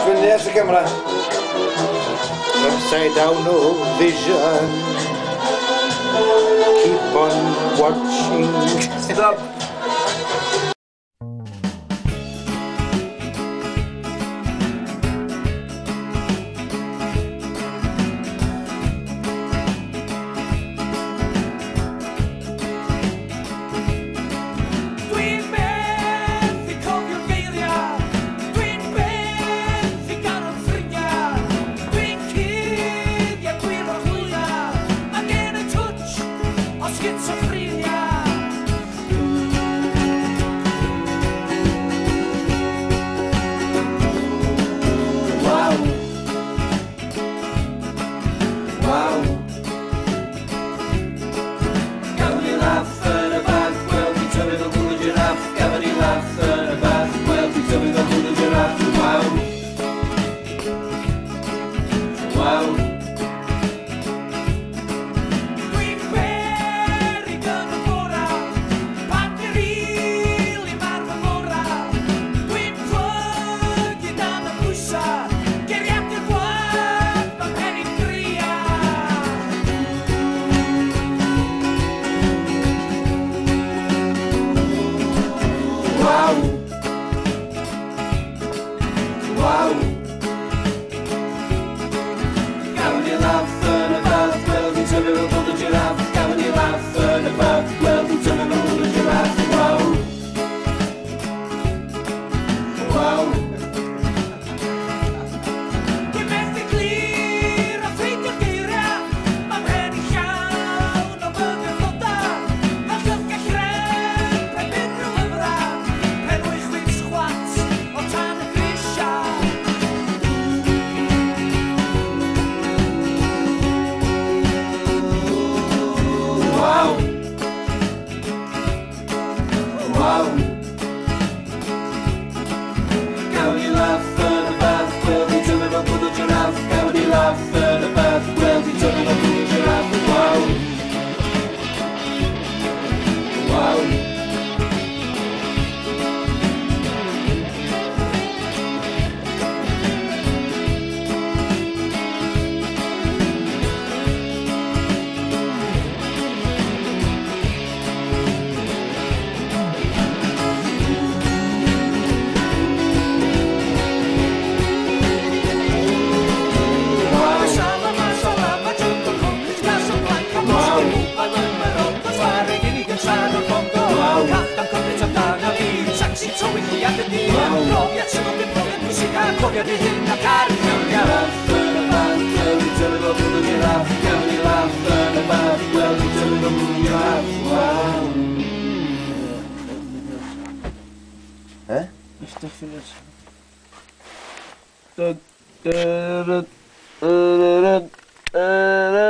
Fyny at y camera. Upside down, no vision. Keep on watching. Stop. Dwi'n methu cofio'r geiriau, dwi'n methu gael yn ffrindiau, dwi'n cuddio gwir o'r hwyliau, mae gen i touch o sgitsoffrenia. Waw. Waw. Gafon ni laff yn y bath, wel dwi'n tyfu fel cwl y giraff. Gafon ni laff yn y bath, wel dwi'n tyfu fel cwl y giraff. Waw. Waw. Dwi'n beryg yn y bora, pan dwi rili ar fy ngora. Dwi'n plygu dan y pwysa, geiriadur gwag, ma' mhen i'n gria. Waw. Waw. Gafon ni laff yn y bath, wel dwi'n tyfu fel cwl y giraff. Gafon ni laff yn y bath, wel dwi'n tyfu fel cwl y giraff. Waw. Waw. Dwi'n methu glir a ffeindio'r geiriau, ma' mhen i'n llawn o myfyrdodau. Fel llyfrgell ren, pen unrhyw lyfrau, pen wych chwith chwat o tan y grisiau. Waw. Waw. Gafon ni laff yn y bath, wel dwi'n tyfu fel cwl y giraff. Gafon ni laff yn y bath, wel dwi'n tyfu fel cwl y giraff. Waw. Waw. Salama, salama, jungle hwn, Casablanca, Moscow, Mumbai, London, Swarig, unig yn siarad o'r Congo. Cath am cymryd amdana fi, taxi tywyll i Aberdeen. Profiad sy'n o'n profiad pwysica, cofio di hyn ac ar y ffilmiau. Laff yn y bath, wel dwi'n tyfu fel cwl y giraff. Gafon ni laff yn y bath, wel dwi'n tyfu fel cwl y giraff. Waw. Eh? Da, da, da, da, da, da, da.